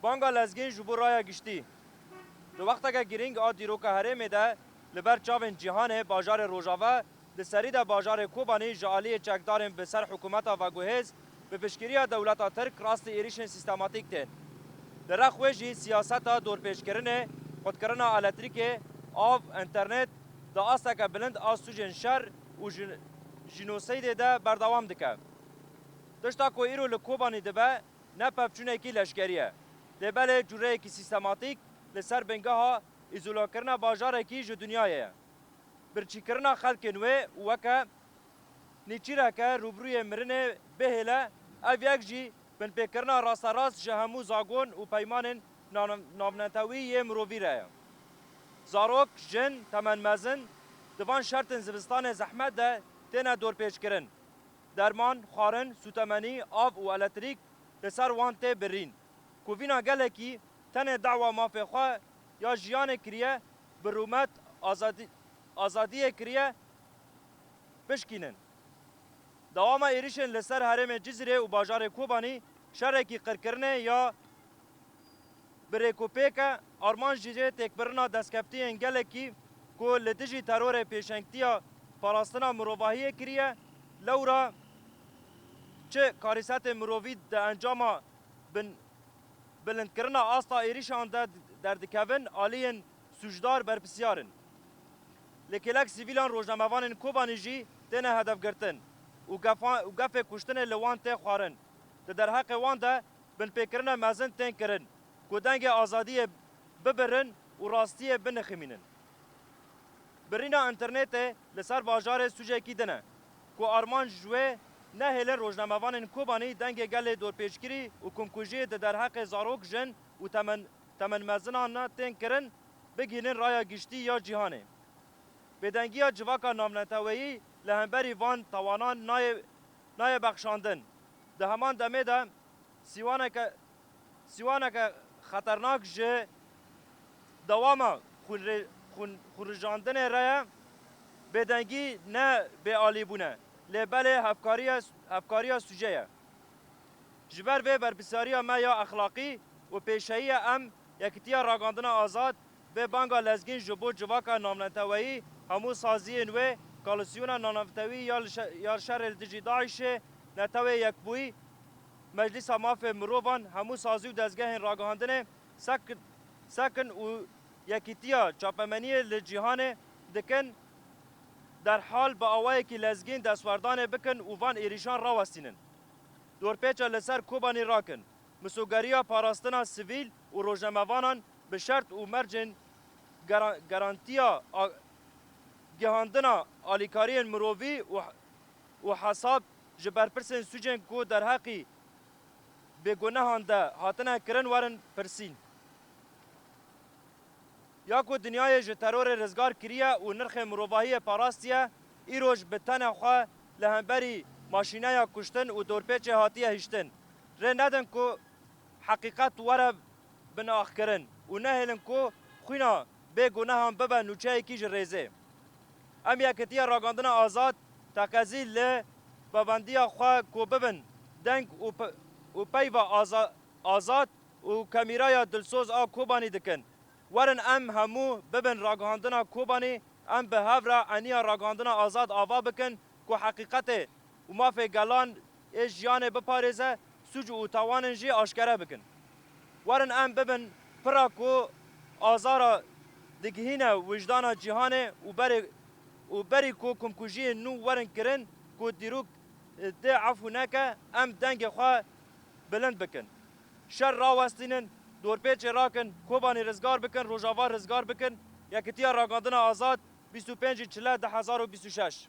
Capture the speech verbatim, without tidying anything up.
Banga lezgîn ji bo raya giştî. Di wexteke girîng a dîroka herêmê de li ber çavên cîhanê bajarê Rojava, di serî de bajarê Kobanî ji aliyê çekdarên bi ser hikûmeta veguhêz bi piştgiriya dewleta Tirk rastî êrîşên sîstematîk tên. Li rex wê jî siyaseta dorpêçkirinê, qutkirina elektrîkê, av, înternet di asteke bilind a sûcên şer û jin-, jînoseydê de berdewam dike. Tişta ku îro li Kobanî dibe, ne pevçûnekî leşkerî ye, lê belê cûreyekî sîstematîk li ser bingeha îzolekirina bajarekî ji dinyayê ye. Birçîkirina xelkên wê û weke nîçîreke rûbirûyê mirinê bihêle, ev yek jî binpêkirina rasterast ji hemû zagon û peymanên nav-, navnetewî yê mirovî re ye. Zarok, jin, temenmezin di van şertên zivistanê zehmet de têne dorpêçkirin. Derman, xwarin, sûtemenî, av û elektrîk li ser wan tê birîn. Ku vîna gelekî tenê dawa mafê xwe ya jiyanê kiriye, bi rûmet azadî-, azadiyê kiriye, pişkînin. Dewama êrîşên li ser herêmê Cizîrê û bajarê Kobanî şerekî qirkirinê ya bi rêkopêk e, armanc jî têkbirina destkeftiyên gelekî ku li dijî terorê pêşengtiya parastina mirovahiyê kiriye, lewra çi karîsetên mirovî di encama bin-, bilindkirina asta êrîşan de derdikevin, aliyên sûcdar berpisyar in. Lê kêlek sivîlan rojnamevanên Kobanî jî têne hedefgirtin û gefa-, û gefê kuştinê li wan tê xwarin. Di derheqê wan de binpêkirine mezin tên kirin ku dengê azadiyê bibirin û rastiyê biniximînin. Birîna înternetê li ser bajarê sûcekî din e ku armanc ji wê nehêlin rojnamevanên Kobanî dengê gelê dorpêçkirî û komkujiyê di derheqê zarok, jin û temen-, temenmezinan tên kirin, bigihînin raya giştî ya cîhanê. Bêdengiya civaka navneteweyî li hemberî van tawanan nayê, nayê bexşandin. Di heman demê de sîwaneke, sîwaneke xeternak ji dewama xwînre-, xwîn-, xwînrijandinê re ye. Bêdengî ne bêalîbûn e, lê belê hevkariya, hevkariya sûce ye. Ji ber vê berpisyariya me ya exlaqî û pêşeyî ye, em Yekîtiya Ragandina Azad vê banga lezgîn ji bo civaka navneteweyî, hemû saziyên wê, koalîsyona navnetewî ya li şe-, ya şerê li dijî DAIŞê, Netewê Yekbûyî, Meclîsa Mafê Mirovan, hemû sazî û dezgehên ragihandinê, sekin, sekin û yekîtiya çapemeniyê li cîhanê dikin, derhal bi awayekî lezgîn destwerdanê bikin û van êrîşan rawestînin. Dorpêça li ser Kobanî rakin. Misogeriya parastina sivîl û rojnamevanan bi şert û mercên gera-, gerantiya a-, gihandina alîkariyên mirovî û, û hesab ji berpirsên sûcên ku derheqî bêgunehan de hatine kirin werin pirsîn. Ya ku dinyayê ji terorê rizgar kiriye û nirxê mirovahiyê parastiye, îroj bi tenê xwe li hemberî maşîneya kuştin û dorpêçê hatiye hiştin. Rê nedin ku heqîqet were binaxkirin û nehêlin ku xwîna bêgunehan bibe nûçeyekî ji rêzê. Em Yekîtiya Ragandina Azad teqezî li babendiya xwe ku bibin deng û pe-, û peyva aza-, azad û kemîraya dilsoz a Kobanî dikin. Werin em hemû bibin ragihandina Kobanî, em bi hev re eniya ragihandina azad ava bikin ku heqîqetê û mafê gelan ê jiyanê biparêze, sûc û tawanên jî aşkere bikin. Werin em bibin pira ku azara digihîne wijdana cîhanê û berê, û berî ku komkujiyên nû werin kirin ku dîrok, e, dê efû neke, em dengê xwe bilind bikin. Şer rawestînin, dorpêçê rakin, Kobanî rizgar bikin, Rojava rizgar bikin. Yekîtiya Ragandina Azad, bîst û pêncî çile du hezar û bîst û şeş.